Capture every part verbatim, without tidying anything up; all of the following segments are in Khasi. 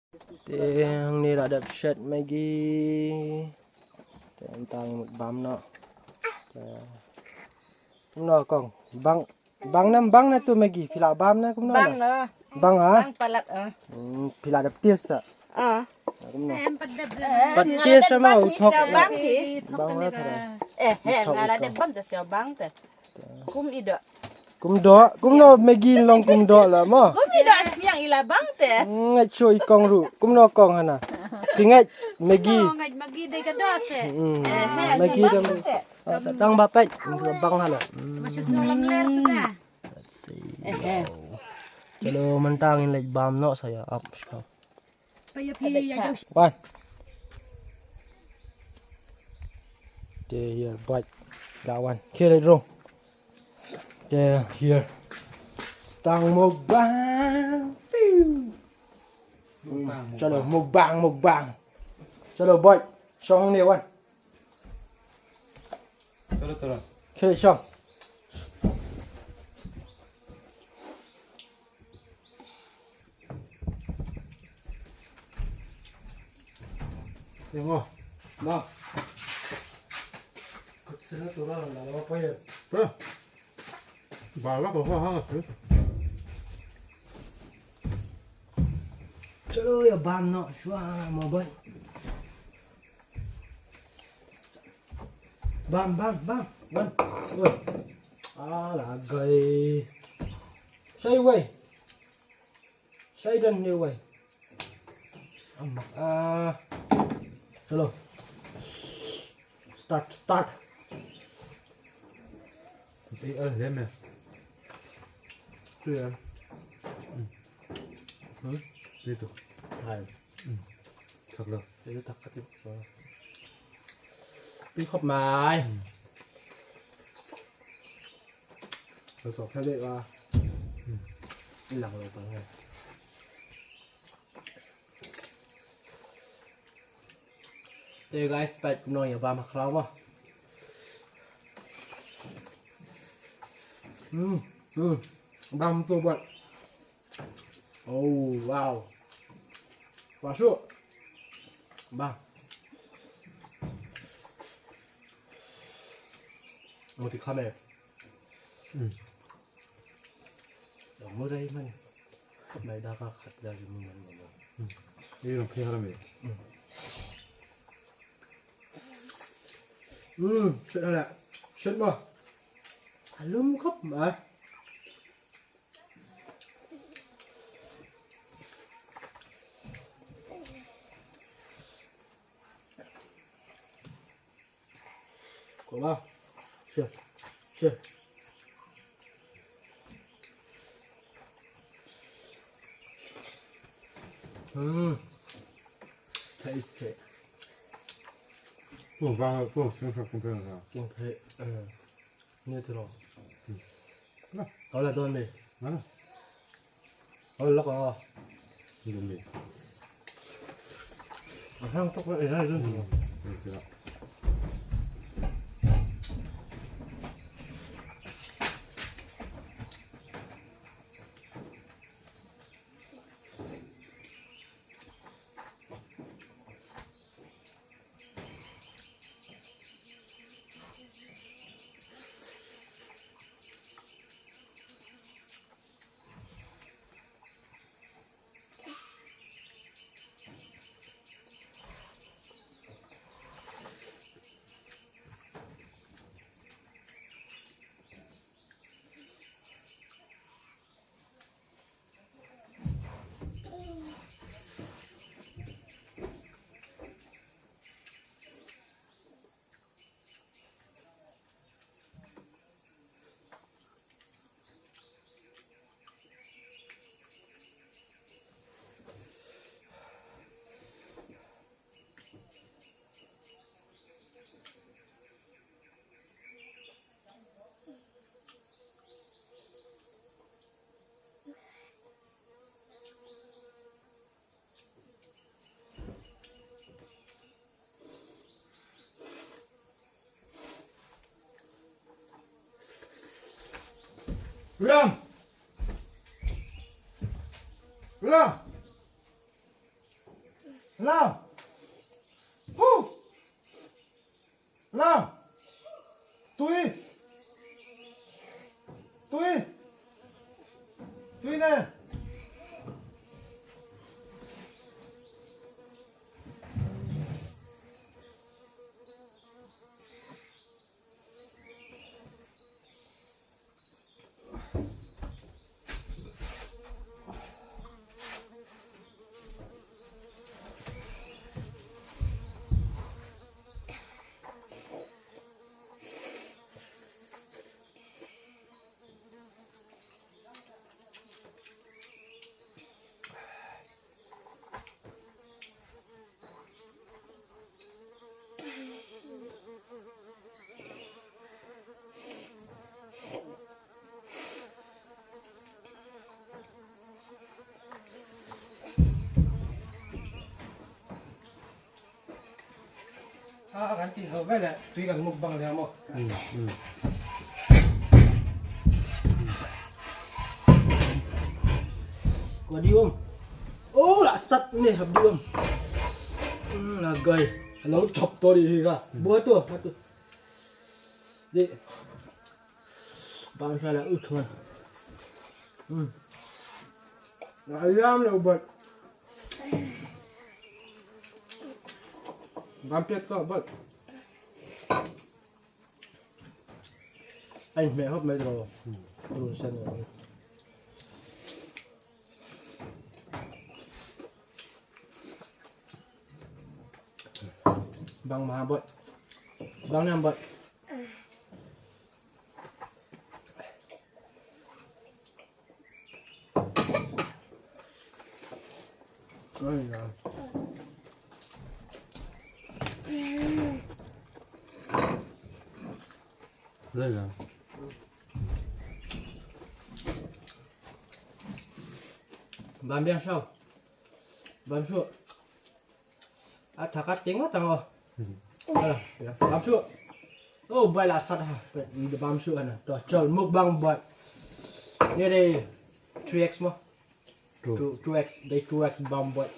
Te hangne la dep shet Maggi. Te mynta ngi mut bam noh. Te kumno kong? Bang, bang nam bang na tu Maggi. Phi la bam na kumno? Bang na. Na. Bang ha? Bang palat ah. Hmm, phi la dep taste sa. Ah. Na kumno? Em, pat dep. Pat taste sa ma u thok. Bang ki. Bang na thok. Eh, eh, nga la dep bam te sio bang te. Kum i doh. Kum doh, kumno Maggi long kum doh la mo. Kum i doh sniang i la bang te. Ngait shu i kong ruh, kumno kong hana. Phi ngait Maggi. Oh, ngait Maggi dei ka doh se. Hmm. Eh, eh, Maggi dang bang te. Ah, tang ba peit, bang hana. Hmm. Masih sulam ler sudah. Let's see. Eh, eh. Chalo, mynta ngin leit bam noh sa ïa ap. Wan. Te here, bait. Da wan. Kire dro. Te here. Stang mukbang. Piu. Mukbang, chalo, mukbang. Mukbang, mukbang. Chalo, bait. Shong ne wan. Chalo, chalo. Kire shong. Yang oh. Nah. Kut sini turun, nggak apa-apa ya. Tuh. Balak loh, ha, ha, sih. Chalo ya bam noh, shwa mo boy. Bam, bam, bam. Wan. Wan. Ah, lagai. Shai wei. Shai dan ne wei. Ah. Chalo. Start, start. Ei, eh, lem ya. Tu ya. Hmm. Hmm? Itu. Hai. Hmm. Thak lo. Itu thak kat itu. Pi khop mai. Hmm. Lo sok kha dei ba. Hmm. Ilang lo tang ya. Te guys, pat kumno ïa bam ha khraw mo. Hmm, hmm. Bam tu buat. Oh, wow. Masuk. Bam. Mau di kamera. Hmm. Dong mo dai man. Mai da ka khat da ji mo man mo. Hmm. Ni dong phi haram ni. Hmm. Hmm, shit hala. Shit mo. Halum khop ma. Ko ba. Shit. Shit. Hmm. Tasty. Pung bang, pung sing sa kung pung sa. King phe. Eh. Ni tu lo. Hmm. Nah. Kau lah tuan ni. Mana? Oi, lok ah. Dum ni. Ahang tok eh, eh, eh. Hmm, hmm, tidak. William! William! Lam. Hu. Lam. Tui. Tui. Tui ne. Ah, kan ti so bele, tui kan mukbang le mo. Hmm, hmm. Ko di um. Oh, la sat ne hap di um. Hmm, la gai. Lo chop to di ka. Hmm. Buat tu, buat tu. Di. Bang sa la ut man. Hmm. Ayam le buat. Bang pek to buat. Ai, me hop me dro. Dro sen. Bang ma buat. Bang nam buat. Bam biang sau. Bam su. A thakat ting tang o. Bam su. Oh, bai la sat ha. Bam su ana. To chol mukbang buat. Ni dei three X mo. Two. Two, two X, dei two X bam buat.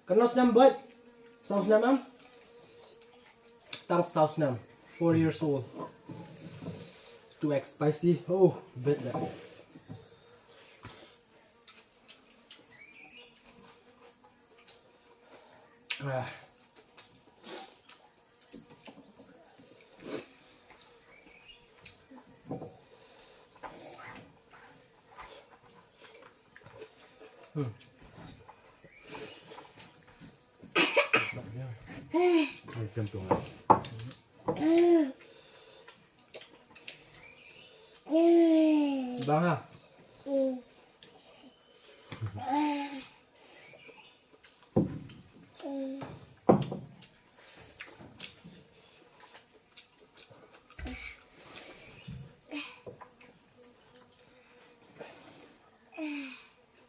Kan nos nam buat. Saus nam am. Tang saus nam. Four years old. Two X spicy. Oh, bet that. Ah. Hmm. Ai, tem tu. Bang ha.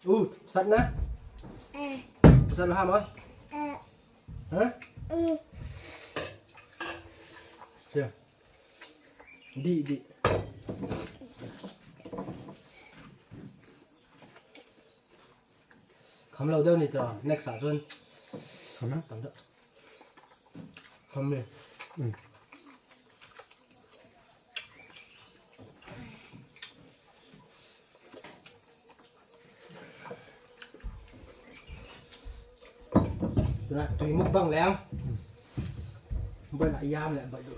Uh, sat na? Sat lo ha mo? Ha? Siap. Di, di. Kham lo deu ni to, next sa chun. Kham na? Tam da. Kham ni. Hmm. Tuna tui mukbang leng. Ba la yam le ba du.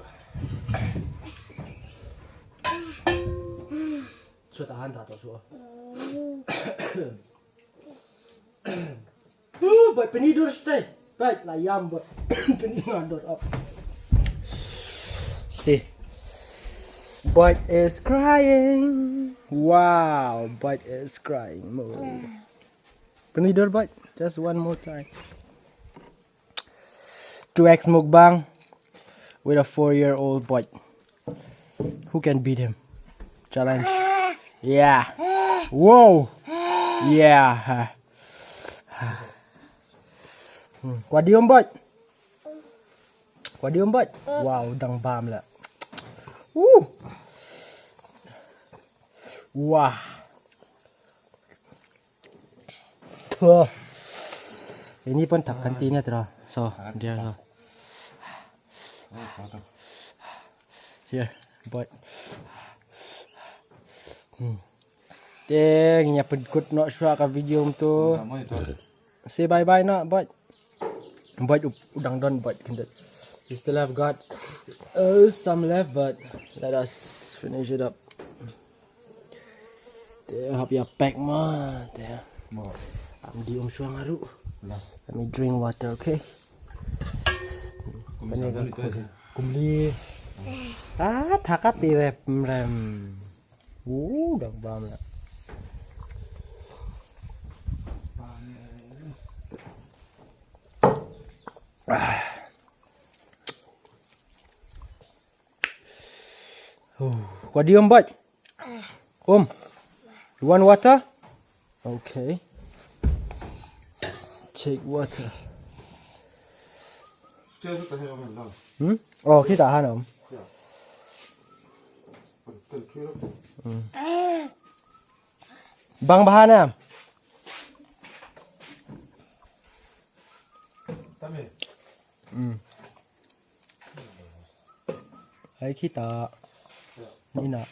Su ta han ta to su. Ooh, but pini dur stay. But la yam but pini nga dur up. See. Bite is crying. Wow, Bite is crying. Mo. Pini dur Bite. Just one more time. Two X mukbang with a four-year-old boy. Who can beat him? Challenge. Yeah. Whoa. Yeah. Hmm. Kwah dih, Bite? Kwah dih, Bite? Wow, dang bam lah. Woo. Wah. Puh. Ini pun tak kanti ni terus. So, dia so. Here, boy. Hmm. Te ngi ïa pynkut noh shuwa ka video mynta. Say bye bye noh, boy. Boy u dang don, boy, khyndiat. We still have got, uh, some left, but let us finish it up. Te hap ïa pack ma te. Mo. Am di um shuwa nga ruh. Lah. Let me drink water, okay? Kumne ka kumli. Ah, thakat ti rep rem. Uh, dang bam la. Ah. Oh, what do you want, bud? Um, you want water? Okay. Take water. Hmm? Oh, kita han om. Hmm. Bang bahan em. Hmm. Ai kita. Ni na.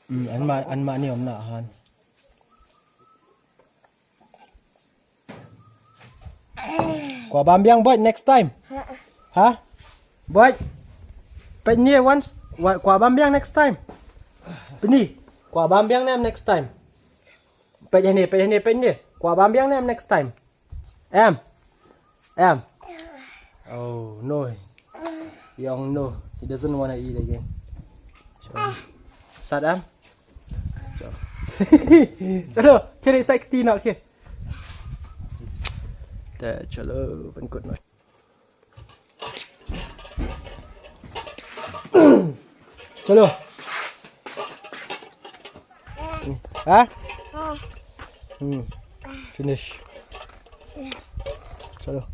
Hmm, an ma, an ma ni om na han. Kwah bam biang, boy, next time. Ha? Boy. Peit ni once. Wa-, kwah bam biang next time. Peit ni. Kwah bam biang ne em next time. Peit ni, peit ni, peit ni. Kwah bam biang ne em next time. Em. Em. Oh, no. Young, no. He doesn't wanna eat again. So, sat em. So. Chalo, kiri sa kti na, okay. Te chalo, pynkut noh. Chalo. Ha? Hmm. Finish. Chalo.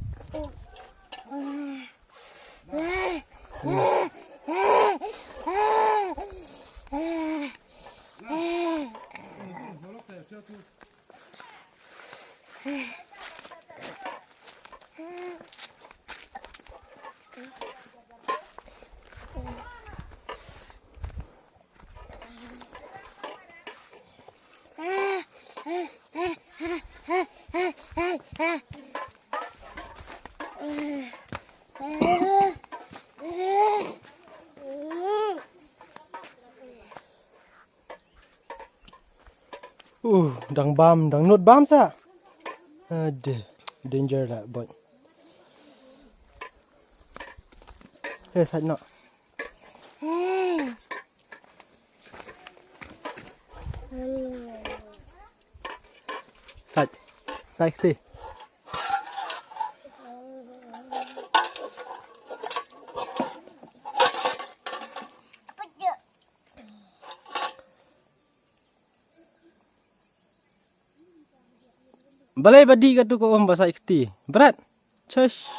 Uh, dang bam, dang nud bam sa. Aduh, danger lah, boy. Eh, sait noh. Sait. Sait kti. Balei ba dih katu ka um ba sait kti. Bret. Chesh.